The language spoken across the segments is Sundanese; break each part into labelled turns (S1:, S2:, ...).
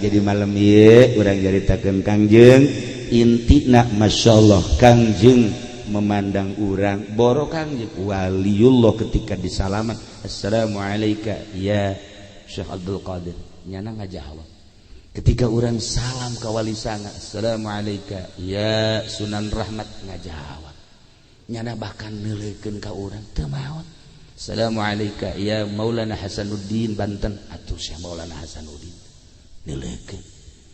S1: Jadi malam ieu urang nyaritakeun Kangjeng. Intina, Masya Allah, Kangjeng memandang urang boro Kangjeng waliullah. Ketika disalaman, "Assalamualaikum ya Syekh Abdul Qadir," nyana ngajawab. Ketika orang salam ke wali sanga, "Assalamualaikum ya Sunan Rahmat," ngajawab nyana. Bahkan neuleukeun ka urang teu maot. "Assalamualaikum ya Maulana Hasanuddin Banten," atuh Syekh Maulana Hasanuddin neuleukeun.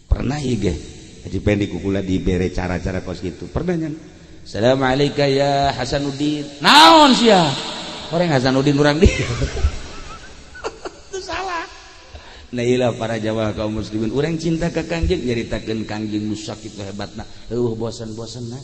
S1: Pernah ieu ge Haji Pendi kukula dibere cara-cara kos gitu. Pernah nyan, "Assalamualaikum ya Hasanuddin." Naon sia? Orang Hasanuddin urang di itu salah. Nah, ilah para jamaah kaum muslimin, urang cinta ka Kangjeng, nyaritakeun Kangjeng nu sakitu hebatna, eueuh bosan-bosanna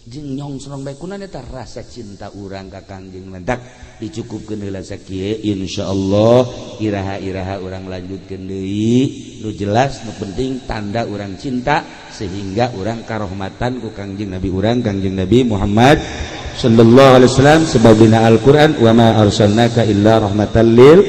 S1: jeung nyongsrong bae kunaon eta rasa cinta urang ka Kangjeng. Mentak dicukupkeun heula sakieu. Insyaallah iraha-iraha urang lanjutkeun deui. Nu jelas, nu penting tanda urang cinta sehingga urang karohmatan ku Kangjeng Nabi urang, Kangjeng Nabi Muhammad sallallahu alaihi wasallam, sebab dina Al-Qur'an, "Wa ma arsalnaka illa rahmatan lil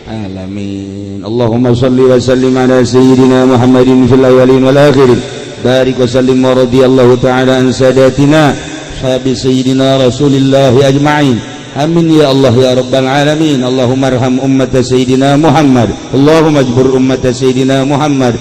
S1: alamin." Allahumma salli wa sallim ala sayyidina Muhammadin fil awwalin wal akhirin, barik wa sallim, wa radiyallahu ta'ala an sadatina sahabi sayyidina Rasulillah ajma'in. Amin ya Allah ya rabbal alamin. Allahumma arham ummata sayyidina Muhammad. Allahumma ajbur ummata sayyidina Muhammad.